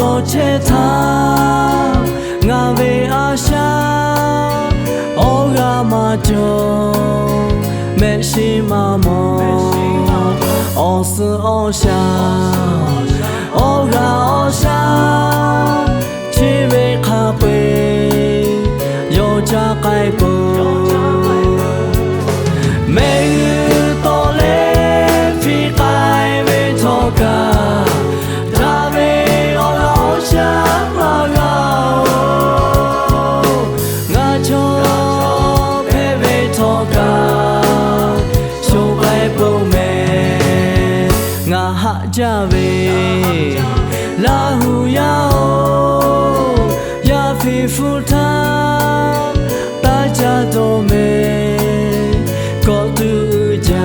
Chaw chehˇ htaˇ ngaˬ ve a shaꞈ awˬ g'aˇ maˇ cawˬ, mehˆ shiˍ maˇ mawˬ. Awˬ suhˍ awˬ shaˍ, awˬ g'aˇ awˬ shaˍ, chi ve hk'a peu-eˬ yawˇ caˇ k'ai peuˬ. Mehˆ g'uˇ tawˍ leh hpiˇ k'ai ve htawˇ kaꞈ, daꞈ ve awˬ g'aˇ awˬ shaˍ maˇ g'a-oˬ. Ngaˬ chaw hpehꞈ ve htawˇ kaꞈ, shoˍ k'ai peuˬ mehˍ. Ngaˬ haꞈ jaˇ ve Laˇ huˍ yaˇ-oˬ, yaˇ hpiˇ hpu htaˇ taˇ caˇ dawˬ mehˍ. Kawꞈ tuˬ uiˍ jaˇ,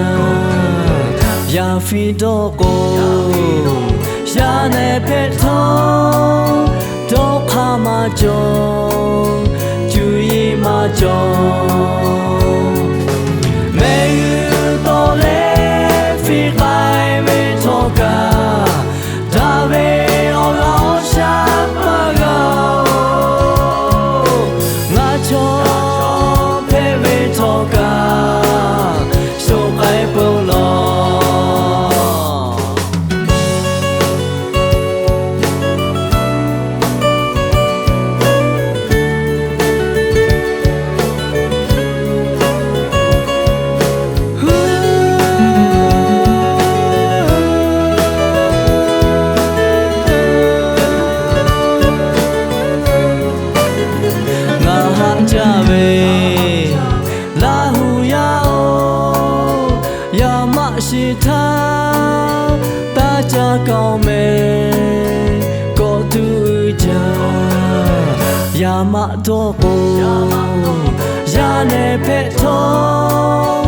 yaˇ hpiˇ dawˇ k'o, yaˇ nehˬ hpehꞈ htawˇ, dawˇ hk'aˇ maˇ cawˬ, cuˇ yiˍ maˇ cawˬ. Mehˆ g'uˇ tawˍ leh hpiˇ k'ai ve htawˇ kaꞈ, daꞈ ve awˬ g'aˇ awˬ shaˍ maˇ g'a-oˬ. Ngaˬ chaw hpehꞈ ve htawˇ kaꞈ, shoˍ k'ai peuˬ lawˬ. Ngaˬ haꞈ jaˇ ve Laˇ huˍ yaˇ-oˬ, yaˇ maˆ shiˍ htaˇ taˇ caˇ k'ai-oˬ mehˍ. Kawꞈ tuˬ uiˍ jaˇ, yaˇ maˆ dawˇ k'o, yaˇ nehˬ hpehꞈ htawˇ,